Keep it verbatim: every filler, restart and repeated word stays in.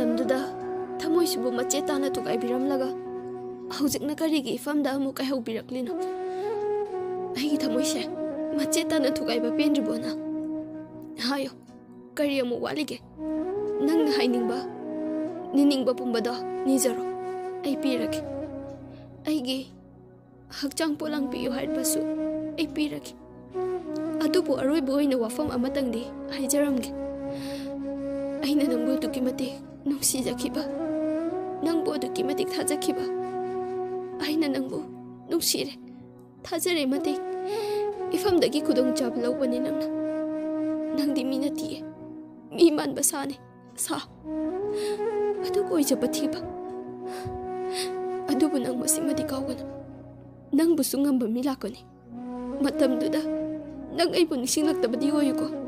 ꯃꯇꯝꯗꯨꯗ ꯊꯃꯣꯏꯁꯤꯕꯨ ꯃꯆꯦꯠ ꯇꯥꯅ ꯊꯨꯒꯥꯏꯕꯤꯔꯝꯂꯒ ꯍꯧꯖꯤꯛꯅ ꯀꯔꯤꯒꯤ ꯏꯐꯝꯗ ꯑꯃꯨꯛ ꯀꯥꯏꯍꯧꯕꯤꯔꯛꯂꯤꯅꯣ? ꯑꯩꯒꯤ ꯊꯃꯣꯏꯁꯦ ꯃꯆꯦꯠ ꯇꯥꯅ ꯊꯨꯒꯥꯏꯕ ꯄꯦꯟꯗ꯭ꯔꯤꯕꯣ ꯅꯪ? ꯍꯥꯏꯌꯣ, ꯀꯔꯤ ꯑꯃꯨꯛ ꯋꯥꯠꯂꯤꯒꯦ? ꯅꯪꯅ ꯍꯥꯏꯅꯤꯡꯕ, ꯅꯤꯅꯤꯡꯕ ꯄꯨꯝꯕꯗꯣ ꯅꯤꯖꯔꯣ, ꯑꯩ ꯄꯤꯔꯒꯦ꯫ ꯑꯩꯒꯤ ꯍꯛꯆꯥꯡ ꯄꯣꯂꯥꯡ ꯄꯤꯌꯨ ꯍꯥꯏꯔꯕꯁꯨ ꯑꯩ ꯄꯤꯔꯒꯦ꯫ ꯑꯗꯨꯕꯨ ꯑꯔꯣꯏꯕ ꯑꯣꯏꯅ ꯋꯥꯐꯝ ꯑꯃꯇꯪꯗꯤ ꯍꯥꯏꯖꯔꯝꯒꯦ꯫ ꯑꯩꯅ ꯅꯪꯕꯨ ꯑꯗꯨꯛꯀꯤ ꯃꯇꯤꯛ ꯅꯨꯡꯁꯤꯖꯈꯤꯕ, ꯅꯪꯕꯨ ꯑꯗꯨꯛꯀꯤ ꯃꯇꯤꯛ ꯊꯥꯖꯈꯤꯕ, ꯑꯩꯅ ꯅꯪꯕꯨ ꯅꯨꯡꯁꯤꯔꯦ, ꯊꯥꯖꯔꯦ ꯃꯇꯤꯛ꯫ ꯏꯐꯝꯗꯒꯤ ꯈꯨꯗꯣꯡꯆꯥꯕ ꯂꯧꯕꯅꯤ ꯅꯪꯅ꯫ ꯅꯪꯗꯤ ꯃꯤ ꯅꯠꯇꯤꯌꯦ, ꯃꯤ ꯃꯥꯟꯕ ꯁꯥꯅꯤ, ꯁꯥ꯫ ꯑꯗꯨꯒ ꯑꯣꯏꯖꯕ ꯊꯤꯕ꯫ ꯑꯗꯨꯕꯨ ꯅꯪ ꯃꯁꯤꯃꯗꯤ ꯀꯥꯎꯒꯅꯨ, ꯅꯪꯕꯨꯁꯨ ꯉꯝꯕ ꯃꯤ ꯂꯥꯛꯀꯅꯤ꯫ ꯃꯇꯝꯗꯨꯗ ꯅꯪ ꯑꯩꯕꯨ ꯅꯤꯡꯁꯤꯡꯂꯛꯇꯕꯗꯤ ꯑꯣꯏꯌꯨꯀꯣ꯫